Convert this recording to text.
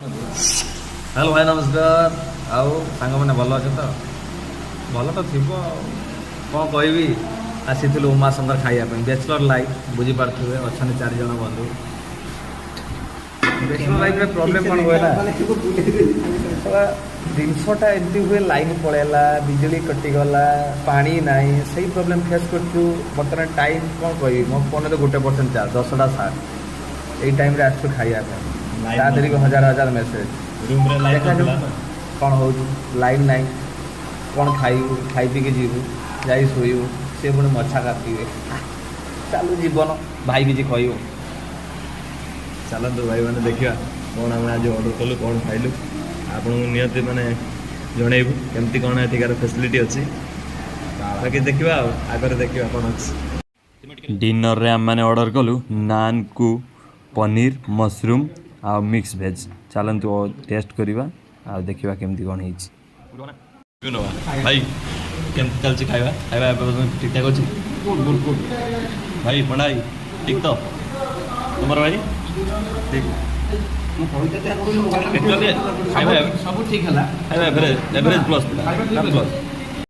Hello ଭାଇ, ନମସ୍କାର। ଆଉ ସାଙ୍ଗମାନେ, ଭଲ ଅଛ ତ? ଭଲ ତ ଥିବ। ଆଉ କ'ଣ କହିବି, ଆସିଥିଲୁ ଉମାଶଙ୍କର ଖାଇବା ପାଇଁ। ବ୍ୟାଚଲର୍ ଲାଇଫ୍ ବୁଝିପାରୁଥିବେ। ଅଛନ୍ତି ଚାରି ଜଣ ବନ୍ଧୁ। ବ୍ୟାଚଲର୍ ଲାଇଫ୍ରେ ପ୍ରୋବ୍ଲେମ୍ କ'ଣ ହୁଏ ନା, ଶଳା ଜିନିଷଟା ଏମିତି ହୁଏ, ଲାଇନ୍ ପଳେଇଲା, ବିଜୁଳି କଟିଗଲା, ପାଣି ନାହିଁ, ସେଇ ପ୍ରୋବ୍ଲେମ୍ ଫେସ୍ କରୁଛୁ। ବର୍ତ୍ତମାନ ଟାଇମ୍ କ'ଣ କହିବି, ମୋ ଫୋନ୍ରେ ତ 1% ଚାର୍ଜ, 10ଟା 7। ଏଇ ଟାଇମ୍ରେ ଆସିଛୁ ଖାଇବା ପାଇଁ। ତା ଦେହରେ ବି ହଜାର ହଜାର ମେସେଜ୍। ରୁମ୍ରେ ଲାଇଟ୍ ଦେଖାଯାଉ କ'ଣ ହେଉଛି। ଲାଇନ୍ ନାହିଁ, କ'ଣ ଖାଇବୁ? ଖାଇ ପିଇକି ଯିବୁ, ଯାଇ ଶୋଇବୁ, ସେ ପୁଣି ମଛା କାଟିବେ। ଚାଲୁ ଜୀବନ। ଭାଇ କିଛି କହିବ? ଚାଲନ୍ତୁ ଭାଇମାନେ, ଦେଖିବା କ'ଣ ଆମେ ଆଜି ଅର୍ଡ଼ର କଲୁ, କ'ଣ ଖାଇଲୁ। ଆପଣଙ୍କୁ ନିହାତି ମାନେ ଜଣେଇବୁ କେମିତି କ'ଣ ଏଠିକାର ଫେସିଲିଟି ଅଛି। ବାକି ଦେଖିବା, ଆଉ ଆଗରେ ଦେଖିବା କ'ଣ ଅଛି। ଡିନରରେ ଆମେମାନେ ଅର୍ଡ଼ର କଲୁ ନାନ୍କୁ ପନିର, ମସରୁମ୍ ଆଉ ମିକ୍ସ ଭେଜ୍। ଚାଲନ୍ତୁ ଟେଷ୍ଟ କରିବା ଆଉ ଦେଖିବା କେମିତି କ'ଣ ହେଇଛି। ଭାଇ, କେମିତି ଚାଲିଛି ଖାଇବା? ଖାଇବା ଏବେ ପର୍ଯ୍ୟନ୍ତ ଠିକ୍ ଠାକ୍ ଅଛି। ଗୁଡ୍ ଗୁଡ୍ ଭାଇ। ପଣ୍ଡା ଭାଇ, ଠିକ୍ ତ ତୁମର? ଭାଇ, ଠିକ୍? ଆକ୍ଚୁଆଲି ଖାଇବା ସବୁ ଠିକ୍ ହେଲା। ଖାଇବା ଏଭରେଜ୍, ଏଭରେଜ୍ ପ୍ଲସ୍ ପୁରା ପ୍ଲସ୍।